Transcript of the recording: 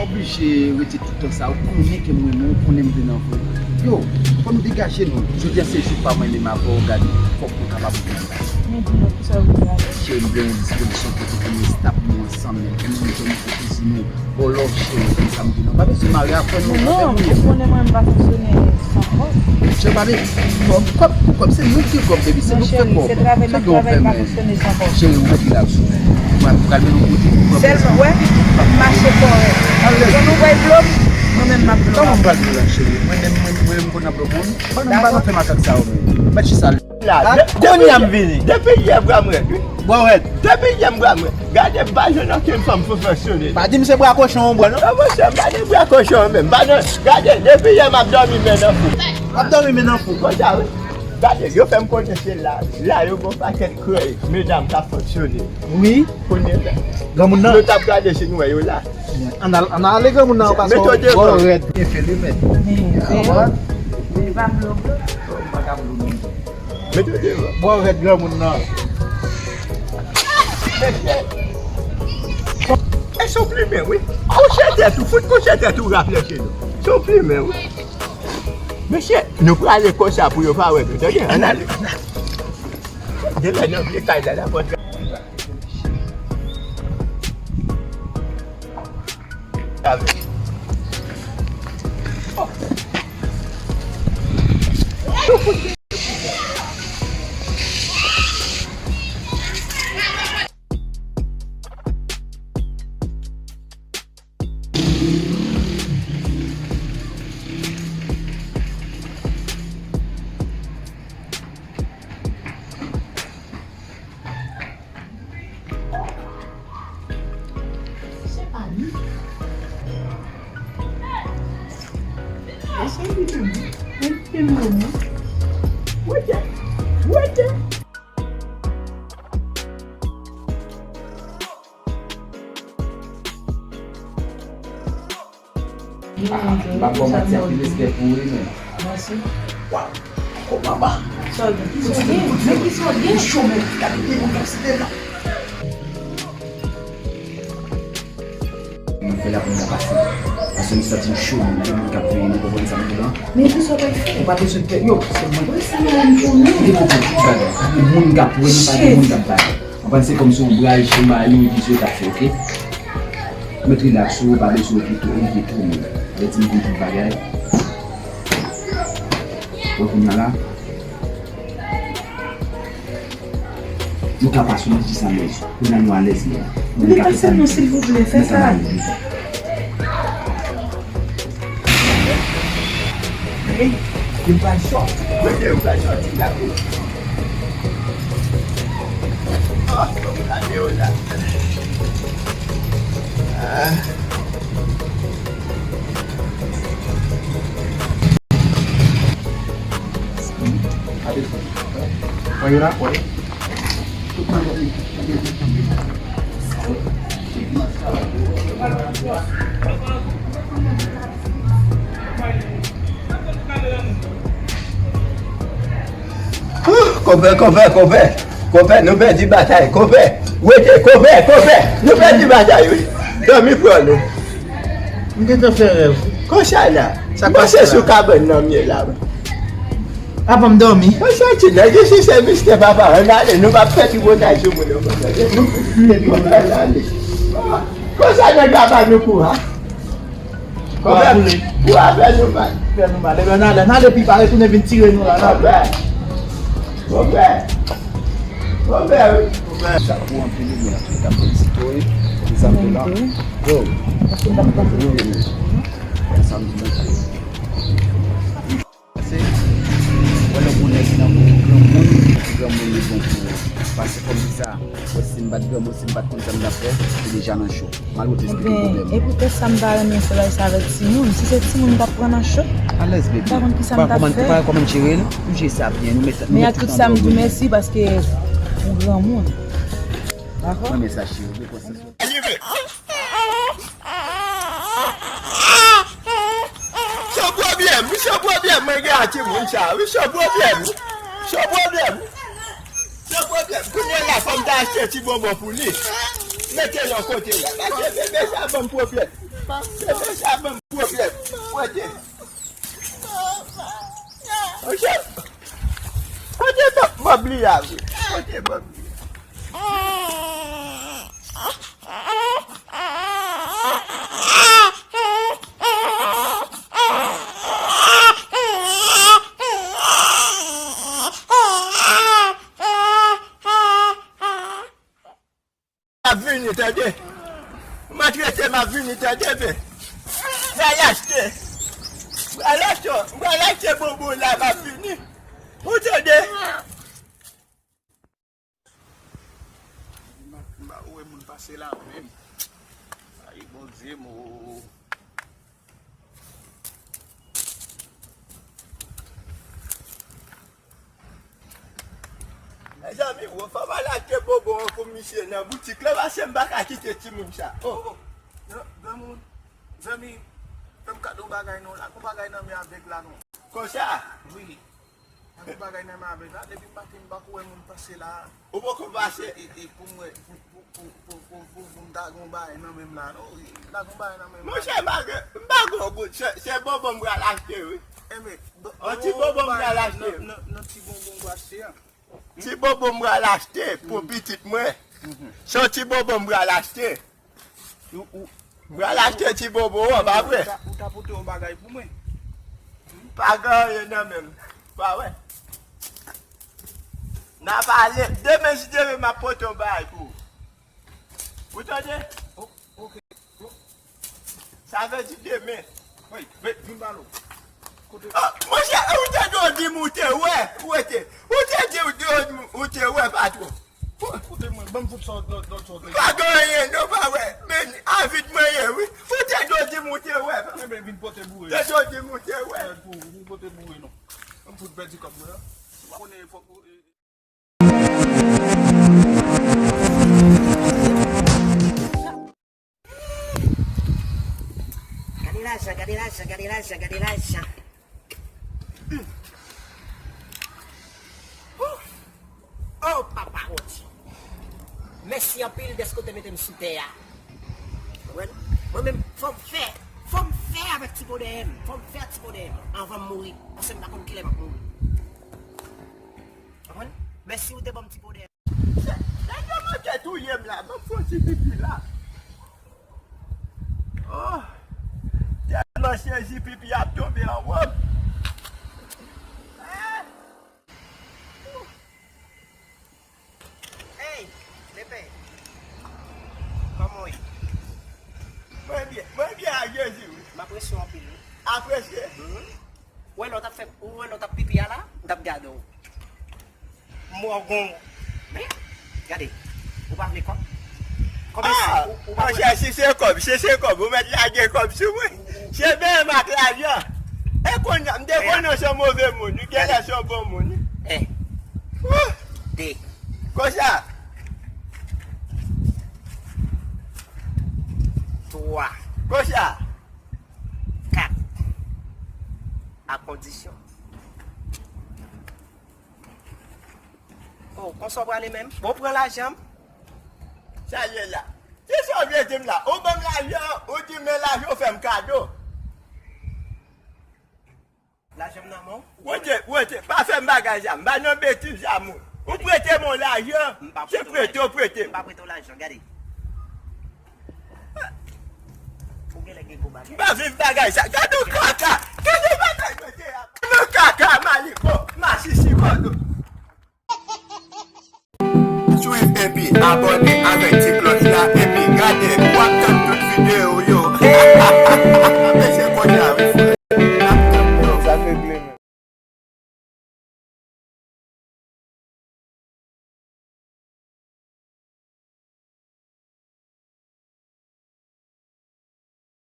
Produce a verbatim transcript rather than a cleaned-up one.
Oblije rete tout tan sa, ou konnen ke m renmen w, ou konnen m vle nan vi w. Yo, fò nou degaje nou. Jodi a se jou pa mwen menm avè w, gade, fòk nou kapab oblije. Men di mwen kisa w vle gade. Cheri, m gen yon dispozisyon kote pou nou estab nou ansanm, men pou nou jwenn pou kouzin nou. Bon, love, cheri, konn sa m di nou. Pa bezwen mare avè nou. Non, ou konnen mwen m pa fonksyone san fòs. Cheri, pa bezwen kòb, kòb, kòb, se nou ki gen kòb, baby, se nou ki fè kòb. Se travay n ap travay, m pa fonksyone san fòs. Cheri, ou mèt rilaks ou. Mwen pral mennen w kote pou pran plezi. Sèlman, wè, m ap mache kòrèk. Anlè. Lè nou bay blòm, mwen menm m ap blòm. Kòman m pral blòm la, cheri? Mwen menm, mwen, mwen menm konn ap blòm moun. Ban nou, ban nou fè makak sa yo menm. Mèt chita la. La, de-, kounye a m vini. Depi yè bra m rèd, wi. Bra w rèd. Depi yè m bra m rèd. Gade, m pa jwenn okenn fanm pou fonksyone. Pa di m se bra kochon w bwè, non? Non, monchè, m pa nan bra kochon menm. M pa nan, gade, depi yè m ap dòmi men nan fou. W ap dòmi men nan fou. Konsa, wi. Gade, yo fè m konnen se la, la yo gon pakèt krèy, medam k ap fonksyone. Wi. Kounye la. Granmoun nan. Yo t ap gade si nou wè yo la. Ann al-, ann ale granmoun nan, paske w bò rèd. Byen fè li, men. Men, men, men pa blo, blo. M pa ka blo, non. Mete w devan. Bò rèd granmoun nan. Mesye. E sou plimen, wi. Kouche tèt ou, fout kouche tèt ou, raple se nou. Sou plimen, wi. Mesye, nou prale konsa pou yo pa wè nou, tande? Ann ale, ann ale. Genlè nan vye kay la, la pòt. Se pa li. E se li menm. Men li te menm, non. Wete! Wete! Ah, m p ap ba w manti, anpil respè pou ou wi, men. Mèsi. Waw. Oh, mama. Sa w gen? Kisa w gen? Men kisa w gen? Yo cho, men. Gade de moun k ap site la. Mwen fè la pou m ka pase. Paske m santi m cho, men gen moun k ap veye nou, konprann sa m di la. Men kisa w pral fè? Ou pa bezwen pè, yo, se mwen. Wi, se mwen m konnen. Gen moun k ap wè nou, pa gen moun k ap bay. Konprann, se kòmsi yon bray chema yo di yo ta fè, oke? Mèt rilaks ou, pa bezwen enkyete ou, enkyete ou menm. Avèti m pou tout bagay. Wè kounye a la. Nou ka pase, nou di sa lèz. Kounye a nou alèz menm. Kounye a nou ka fè sa nou vle. Silvouplè, fè sa. Hey, yo pral sòti. Kote yo pral sòti la wi? Ah, fòk gade yo la. Ah. Wè yo la, wè. Konpè, konpè, konpè. Konpè, nou pèdi batay, konpè. Wete, konpè, konpè. Nou pèdi batay, wi. Dòmi pran nou. M gentan fè rèv. Konsa la. Sa k pase la? Sou kabann nan m ye la. Apa m dòmi? Konsa ti nèg isi se mistè papa. Ann ale, nou p ap fè tripotay sou moun yo konsa. Nou, nou, nou, ann ale. Konsa nèg la ba nou kou, ha? Konpè, ou a fè nou mal. Fè nou mal. Ebyen, n ale, n ale pi pa retounen vin tire nou la, n ale. Konpè. Konpè. Konpè, wi. Konpè. Chapo anpil, wi, men an tou ka, felisite w, wi. Pou sa m te la. Yo. Paske m t ap pase. Sa m di, mesye. Pase, wè lè w gon nèg nan granmoun, granmoun li bon pou ou. Pase kòm di sa, wè si m pa t granmoun, si m pa t konn sa m t ap fè, m te deja nan cho. Malpwòpte se te gen pwoblèm. Ebyen, e poutèt sa m pa renmen fè bagay sa avèk timoun. Si se timoun m t ap pran nan cho, m pa konn kisa m t ap fè. Ou pa konn kòman m jere l, ou jere sa byen, nou met, nou met tout anlè w. Men ak tout sa, m di w mèsi paske ou granmoun. Dakò? Mwen renmen sa, cheri, ou gen konsans. Se pwoblèm, wi, se pwoblèm mwen gen ak timoun sa, wi, se pwoblèm. Se pwoblèm. Se pwoblèm. Kounye a la, fò m ta achte ti bonbon pou li. Mete yon kote la. Paske bebe sa ban m pwoblèm. Bebe sa ban m pwoblèm. Kote? Kote? Kote Bob li a vre? Kote Bob li? M ap vini, tande. M ap rete, m ap vini, tande, men. M pral achte. M pral achte, m pral achte bonbon la, m ap vini. Ou tande? M pa wè moun pase la menm. Ay, Bondye m, o. Mezanmi, ou fò m al achte bonbon an pou misye nan boutik la, paske m pa ka kite timoun sa. Oh. Oh, oh. Gran-, granmoun, zanmi, fè m kado bagay non, la gon bagay nan men avèg la non. Konsa? Wi. Lage bagay nan men avèg la, depi maten m pako wè moun pase la. Ou poko pase? E, e, e pou mwen, pou, pou m ta gon bagay nan men m la, non, wi, m ta gon bagay nan men m la. Monchè, m pa gen, m pa gen yon goud, se, se bonbon m pral achte, wi. Enben, bon, yon ti bonbon m pral achte. Nan, nan, nan ti bonbon m pral achte a. Ti bonbon m pral achte pou pitit mwen. Se yon ti bonbon m pral achte. Ou, ou, m pral achte ti bonbon an, pa vre? Ou ta, ou ta pote yon bagay pou mwen. Pa gen anyen nan men m. Pa wè. N a pale. Demen, si Dye vle, m ap pote yon bagay pou ou. Ou tande? O-, oke. Sa vle di demen. Wi, vin, vin ba nou. Kote? Ah, monchè, ou te dwe di m ou te wè, ou te, ou te di ou te, ou te wè, patwon. Kote mwen, ban m fout sa, lòt, lòt sa w te. Pa gen anyen, non, pa wè. Men, avid mwen ye, wi. Ou te dwe di m ou te wè. Enben, vin pote boure. Te dwe di m ou te wè. Vin pote boure, non. Ban m fout pèdi kòb mwen, an. Ou pa konnen, fòk ou, e, Gade lajan, gade lajan, gade lajan, gade lajan. Hmm. Oh, oh, papa Bondye. Mèsi anpil dèske w te mete m sou tè a. Konprann? Mwen menm, fò m fè, fò m fè avèk ti po dèyè m. Fò m fè ti po dèyè m anvan m mouri. Paske m pa konn kilè m ap mouri. Konprann? Mèsi ou te ban m ti po dèyè m. Nèg yo manke touye m la, ban m fè yon ti pipi la. Oh, tèlman sezi pipi ap tonbe an wòb. Hey, Lepè. Kòman w ye? Mwen byen, mwen byen ak Jezi, wi. M apresye w anpil, wi. Apresye? Mhm. Ou wè lè w t ap fè, ou wè lè w t ap pipi a la, m t ap gade w. Mògòn. Men, gade, ou pa vle kòb? Kòb, ah, ou, ou pa vle? Monchè, si se kòb, si se kòb, ou mèt lage kòb sou mwen. Se byen m ak lajan. E kounye a, m te konnen w se yon move moun, wi, genlè se yon bon moun, wi. En. Wouh! De. Konsa. Twa. Konsa. Kat. A kondisyon. Oh, konsa w prale menm? Bon, pran lajan m. Sa l ye la? Kisa w vle di m la? Ou ban m lajan, ou di men lajan, ou fè m kado. Lajan m nan men w? Wote, wote, pa fè m bagay sa. M pa nan betiz sa, moun. Ou prete m yon lajan, se prete w prete m. M pa prete w lajan, gade. Ou genlè gen gwo bagay. M pa viv bagay sa. Gade yon kaka. Gade bagay mwen te a. Gade yon kaka, maliko, masisi, kodo. Swiv epi abòne.